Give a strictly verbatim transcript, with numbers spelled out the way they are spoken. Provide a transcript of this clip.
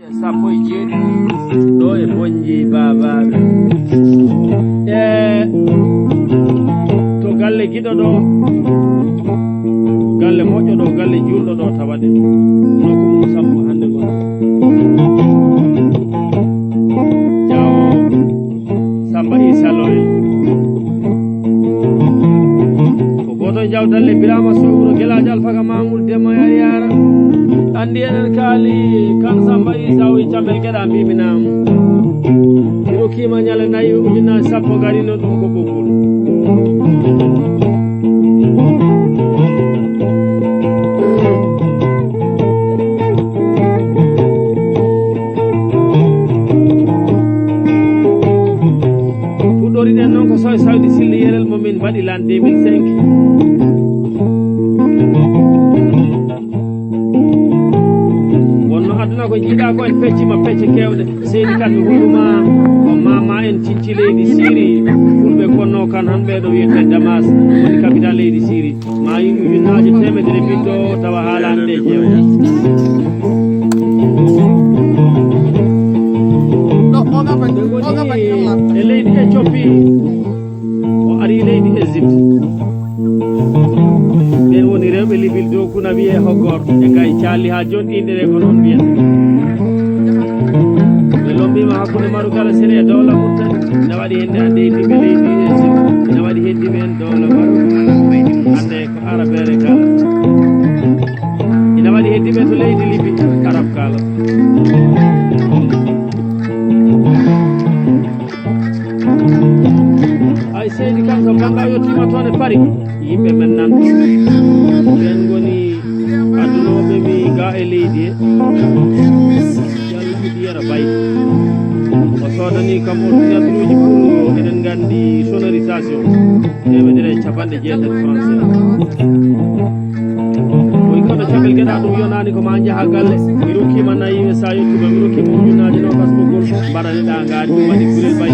Sappo e jeeɗiɗi ɗo e Boñji Baabaaɓe. E to galle giɗo ɗo, galle moƴƴo ɗo, galle juulɗo ɗo tawaɗen. Nokku mum sappo hannde ngon. Jaawo Samba Issa Loyel. Ko gooto e jawtalle Birama Sow, wuro Gelaajo Alfaka Mamour Demba Yari Yara. Anndi enen kaali kan Samba Issa o e Cammel Geɗa mbimi naam. Mi rokkiima ñale nayi, ujunnaaje sappo garino ɗum ko ɓoggol. Puɗɗoriɗen noon ko Sow e Sawdi Silla Yerel mo min mbaɗi l'an deux mille cinq. Wonno aduna ko jiiɗa ko en peccima pecce kewɗe. Seydi Kan mi holluma ko mama en cinci leydi Siri. Fulɓe konno kan han ɓeɗo wiyete Damas woni capital leydi Siri. Maayi ujunnaaje teemedere ɓiɗɗo tawa haalaande e jeewte. Ɓe ngoni e leydi Éthiopie, o ari leydi Égypte. Ɓen woni rewɓe Libil dow kuna wiyee Hoggor, ɓe ngayi caali haa jonɗiinde ɗe ko noon mbiyata. Ɓe lombiima hakkunde Maru Kala Sere e dowla Murtani, ina waɗi heen ande yimɓe leydi Égypte, ina waɗi heddiiɓe heen dowla Maru, hannde ko Arabeere kala. Ina waɗi heddiiɓe to leydi Libi, Arab kala. Ay seydi kan so bannga yettiima toon e Paris, yimɓe men nan. Ɓen ngoni addunooɓe mi ga e leydi he. Yalla mi yara bay. O soodani kam ordinateur uji pour eɗen nganndi sonorisation. Teemedere e capanɗe jeetati franc seefa. Oyi kono Cammel Geɗa ɗum yonaani ko ma njaha galle. Mi rokkiima nayi e sa yettuɓe, mi rokkiima ujunnaaje noogas ɓoggol. Mbaɗaneɗa ngaari ɗum waɗi gurel bay.